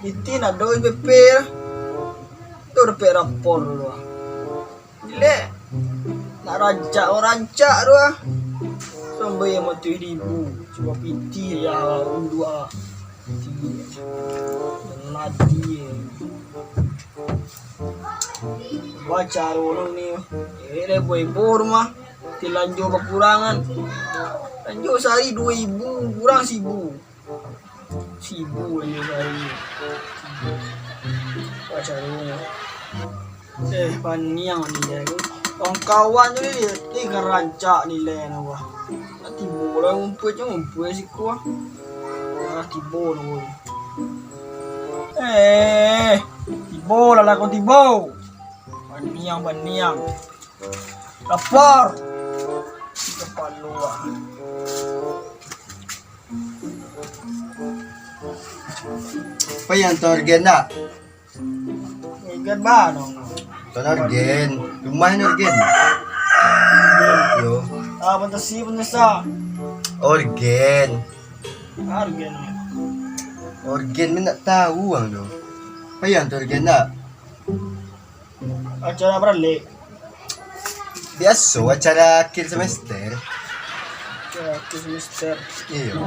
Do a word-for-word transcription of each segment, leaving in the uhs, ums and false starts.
Iti nak doh S P P lah. Tu dapek rapor dulu ah. Dilek. Nak rancak, oh, rancak tu ah. Sampai lima ratus ribu. Cuma piti ya, undua. Piti. Ladi. Baca dulu ni. Eh, dah buai bor mah. Tilanjo bakurangan. Lanjo sehari dua ribu, kurang seribu. Sibu aja sahari. Wah, carunyo. Eh, paniang nilai tu. Kawan-kawan tu ni, ni kan rancak nilai nah, wah. Nak tibo lah ngumpet je, ngumpet siko ah. Wah, tibo nah, woi. Eh, tibo lah, lah kau tibo. Paniang, paniang. Lapar. Kapalo ah. Apa yang tahu Orgen nak? Orgen ba dong. Tuan Orgen, rumah ni Orgen. Yo. Ah, fantasi, fantasa. Orgen. Orgen. Orgen ni nak tahu ang tu. Apa yang tahu Orgen nak? Acara baralek. Biaso, acara akhir semester. Acara akhir semester. Iyo.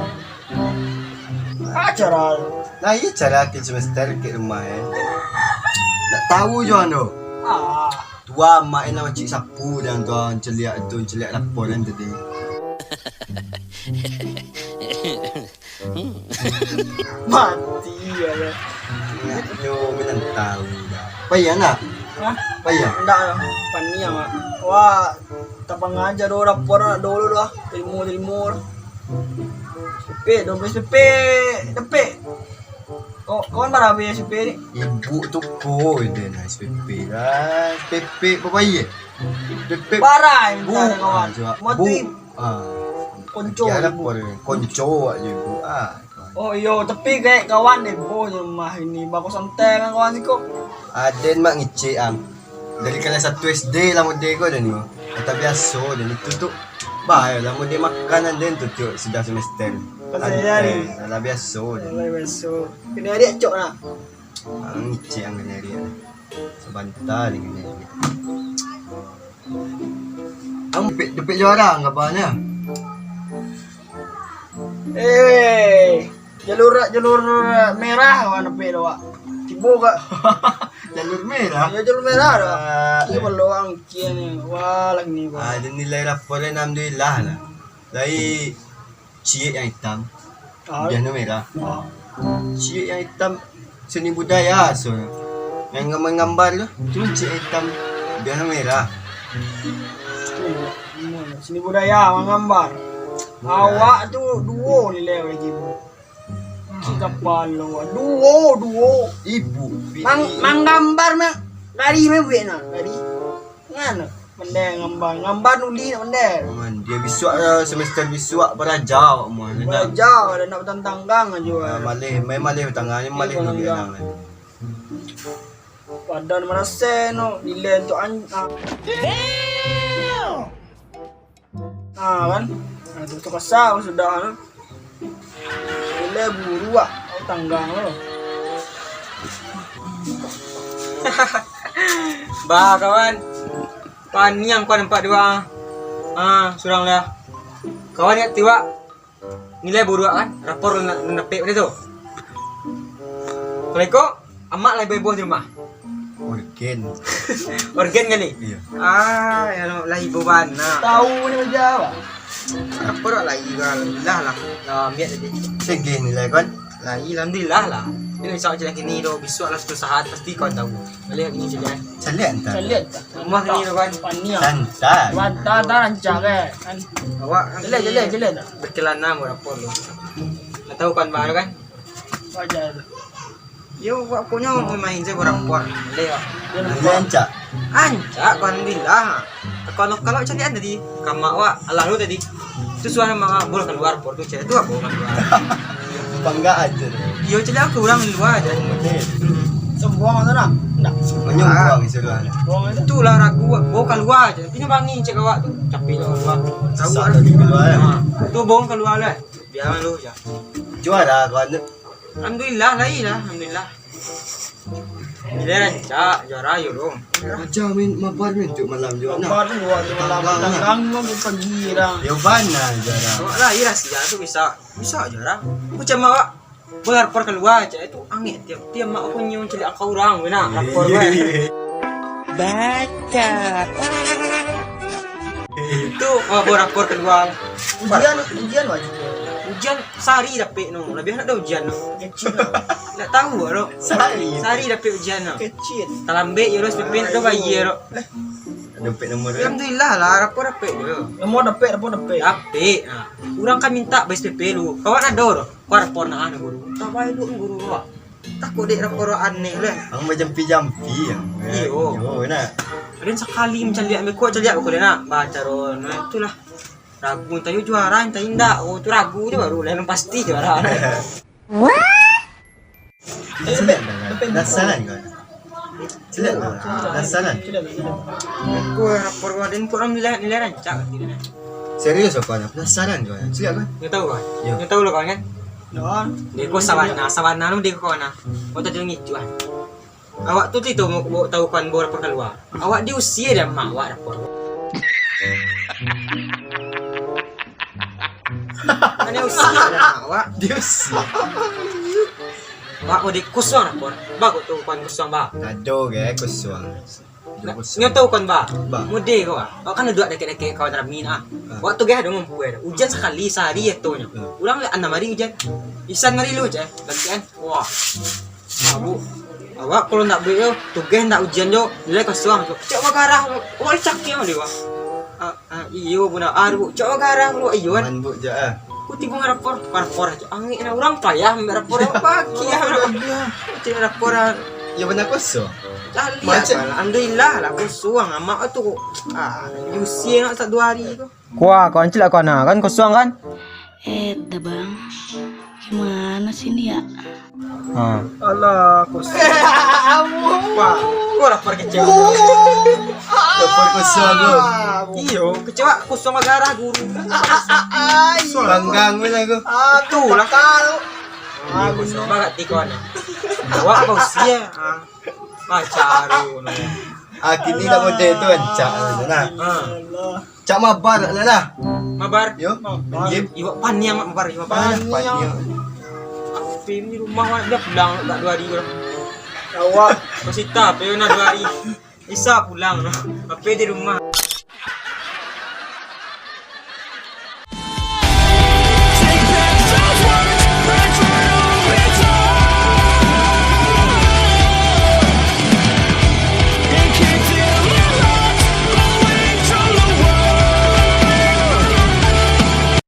Acara. Nah, iyo, acara akhir semester ke rumah eh. Nak tahu jo ando. Ah. Tua mak enak macik sapu dan tuan celiak tu, celiak laporan tadi. Mati ya lah. Yo, minang tahu dah. Payah nak? Hah? Payah. Ndak lah. Paniang ah. Wah, tapangaja doh rapor nak dulu lah. Ilmu-ilmu lah. Dapek, dua belas dapek. Dapek. Oh, kawan bara habis S P P ni? Ibu tu ko ide nah S P P lah. S P P apa ye? S P P. Bara yang bu, minta kawan. Ah, coba. Mati. Bu. Ah. Konco. Dia ada ibu. Konco aja ibu. Ah. Oh iyo, tapi kayak kawan deh boh je mah ini. Bako santai kan kawan siko. Aden mak ngicik ang. Dari kelas satu S D lah mode ko dan ni. Kata biaso dan itu tu. Bah, lah mode makanan dan tu tiok sudah semester. Pasal hari. Lah biaso dan. Lah biaso. Kena hari acok nak. Ang ngicik ang kena hari. Sabanta ni kena hari. Ang dapek, dapek juara ang kabanyo. Eh, jalur, jalur merah kawan dapek tu, Wak. Tibo ka. Jalur merah? Yo, jalur merah tu. Ah. Iyo, peluang kian ni. Wah, lagi ni, Wak. Ah, dan nilai rapor alhamdulillah lah. Dari ciek yang hitam. Ah. Biasanya merah. Ah. Ciek yang hitam seni budaya so. Yang gambar-gambar tu, tu ciek yang hitam. Biasanya merah. Seni budaya manggambar. Merah. Awak tu duo nilai wajib. Ki kapalo, duo, duo. Ibu. Mang-, manggambar mah. Gari mah buek nah, gari. Ngana? Pandai ngambar. Ngambar nuli nak pandai. Aman. Dia bisuak lah, semester bisuak baraja awak mah. Baraja, ada nak batanggang aja. Ah, maleh, main maleh batanggang, ni maleh nuli batanggang. Badan marasai no, nilai tu an-, ah. Ah, kan? Nah, tu, tu kasar sudah, kan? Nilai buruak, awak tanggang lo. Bah, kawan. Paniang kawan nampak dua. Ah, surang lah. Kawan ingat tiwak. Nilai buruak kan? Rapor nak, nak dapek pada tu. Kalau iko, amak lah ibo-ibo di rumah. Orgen. Orgen kan ni? Iyo. Ah, ya lo, lah ibo bana. Tahu ni macam apa? Rapor lah ibo lah lah. Lah ambil tadi. Segi nilai kan? Lah, alhamdulillah lah. Ini insya Allah kini do, bisuak lah suatu saat pasti kawan tahu. Boleh ini saja. Caliak entah. Caliak entah. Rumah ni tu kan. Paniang. Santai. Mata tak rancak kan. Awak kan jelek, jelek, jelek tak? Berkelana mau rapor tu. Tak tahu kan baru kan? Wajar tu. Yo, awak punya mau main saya rapor. Boleh, Wak. Boleh rancak. Rancak, alhamdulillah. Kalau, kalau caliak tadi, kamak wak, alah lu tadi. Tu suara mak bol keluar, por tu cek tu bol keluar. Bangga aja. Yo, cek aku orang luar aja. Okey. Sebuang tu nak? Nak. Banyak orang isi luar. Buang aja. Itulah ragu, bol keluar aja. Tapi bangi cek awak tu. Tapi lah keluar. Tahu susah lah tadi keluar, ya? Ha. Tu bol keluar lah. Biar lu aja. Juara kawan tu. Alhamdulillah, lai lah. Alhamdulillah. Nilai rancak, juara yo dong. Raja main mabar main tu malam juo nah. Mabar juo tu malam. Tanggang lah. Tanggang lah pagi dah. Yo bana juara. Awak lah ira sia tu bisa. Bisa juara. Aku cama awak. Berapor kalua cak itu angek tiap tiap mak aku nyium caliak angka urang weh nak rapor weh. Baca. Itu oh, berapor kalua. Ujian ujian wajib. Ujian sehari dapek no. Lebih nak ada ujian no. Kecil. Nak tahu aro. Sehari. Sehari dapek ujian no. Kecil. Talambek yo S P P nak ada bayar aro. Dapek nomor. Alhamdulillah lah, rapor dapek tu. Nomor dapek, rapor dapek. Dapek. Ha. Urang kan minta S P P lu. Kawan ado doh. Kau rapor nak anu guru. Tak baik lu guru awak. Takut dek rapor aneh lah. Ang bajampi-jampi yang. Iyo. Yo, nak. Lain sakali mancaliak, ambil kuat caliak aku dah nak. Baca ro. Nah, itulah. Ragu entah yo juara, entah indak. Oh, tu ragu je baru. Lain pasti juara. Caliak dah, penasaran kau. Caliak dah, penasaran. Aku rapor kau, den kau nilai, nilai rancak. Serius aku, penasaran kau. Caliak kau. Nyo tahu kau? Yo. Nyo tahu lah kau kan? Yo. Dek kau sabana, sabana lu dek kau nah. Kau tadi ngicu ah. Awak tu cerita mau bawa tahu kawan bawa rapor kalua. Awak diusia dek mak awak rapor. Kan diusia dek mak awak. Diusia. Awak mau dikusuang rapor. Ba kok tu kawan kusuang ba. Ado ge kusuang. Nyo tahu kan ba? Ba. Mode kau ah. Awak kan duduak dakek-dakek kawan rami nah. Ah. Awak tu ge ado ngumpul. Ujian sakali sehari atonyo. Hmm. Urang anam hari ujian. Isan hari lu je. Gantian. Wah. Abu. Awak kalau ndak buek yo, tugas ndak ujian jo, nilai kosong tu. Cak bagarah tu. Wah, cakik mah dia. Ah, ah, iyo benar. Ah, bu, cak bagarah lu iyo kan. Man bu je ah. Ku tibo rapor, rapor aja. Angin nah urang payah ambil rapor apa kiah. Cak rapor ah. Ya benar kosong. Caliak. Macam alhamdulillah lah kosong amak tu. Ah, usia nak satu hari tu. Kuah, kau ancil lah kau nah, kan kosong kan? Eh, dah bang, gimana sih ini ya? Ha. Alah, kosong. Pak, kau lapar kecewa. Lapar kosong tu. Iyo, kecewa kosong bagarah guru. Banggang pun aku. Aduh, lah. Ini kosong banget di kau nah. Awak apa usia? Ha. Macam tu nah. Ah, kini dah model tu kan, cak tu nah. Ha. Cak mabar lah lah. Mabar? Yo. Mabar. Game. Iwak paniang mak mabar, iwak paniang. Paniang. Api di rumah wan, dia pulang tak dua hari lah. Awak. Masih tak, api nak dua hari. Bisa pulang. Api di rumah.